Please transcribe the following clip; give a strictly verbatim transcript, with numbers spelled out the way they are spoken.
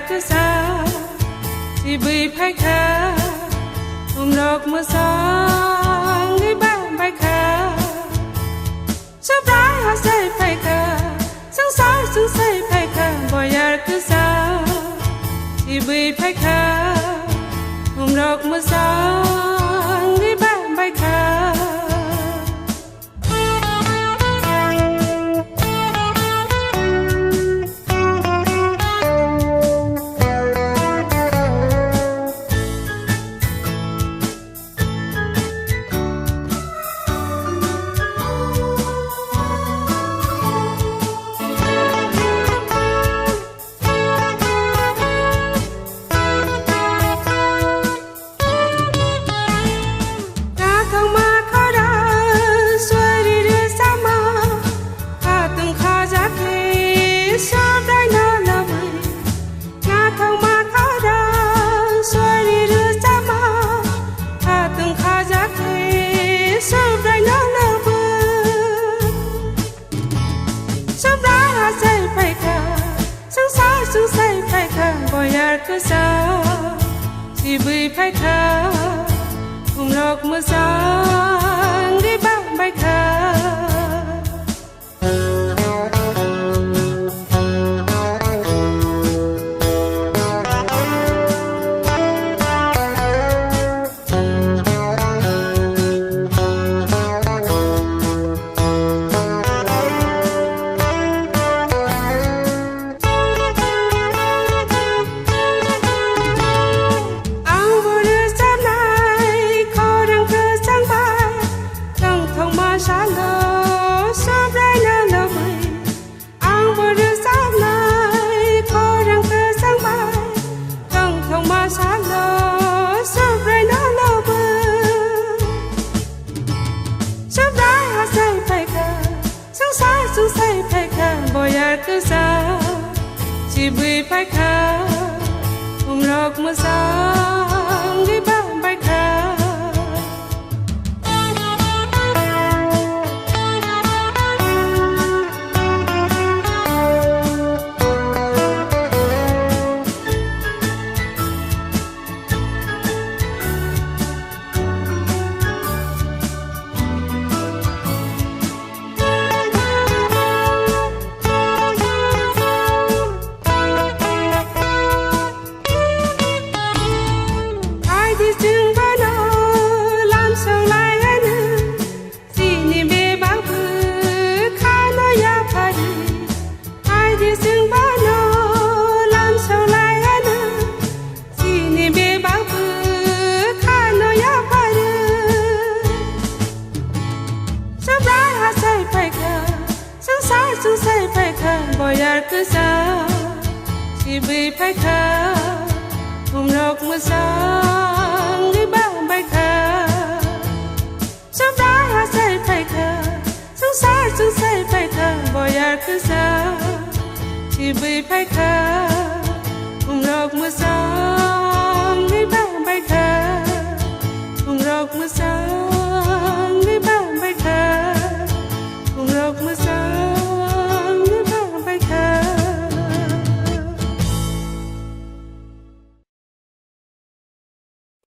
Kwsa sibwi phaikha, umrok mwsangwi ba baikha. Subrai hasai phaikha, swngchar chwngsai phaikha, boyar kwsa sibwi phaikha, umrok mwsangwi ba baikha. Nathokma khorang suari rwchapma, khatungkha jati Subraino lobwi. Nathokma khorang suari rwchapma, khatungkha jati Subraino lobwi. Subrai hasai phaikha, swngchar chwngsai phaikha, boyar kwsa sibwi phaikha, umrok mwsangwi ba baikha. Ang bo rwchapnai khorang kwchang bai, tongthokma salo Subraino lobwi. Ang bo rwchapnai khorang kwchang bai, tongthokma salo Subraino lobwi. Subrai hasai phaikha, swngchar chwngsai phaikha, boyar kwsa sibwi phaikha, umrok mwsangwi ba baikha. Aidi chwng bono lamsong lai ano, chini bebak bwkhano yaphari. Aidi chwng bono lamsong lai ano, chini bebak bwkhano yaphari. Subrai hasai phaikha, swngchar chwngsai phaikha, boyar kwsa sibwi phaikha, umrok mwsangwi ba baikha. Subrai hasai phaikha, swngchar chwngsai phaikha, boyar kwsa sibwi phaikha, umrok mwsangwi ba baikha, umrok mwsang.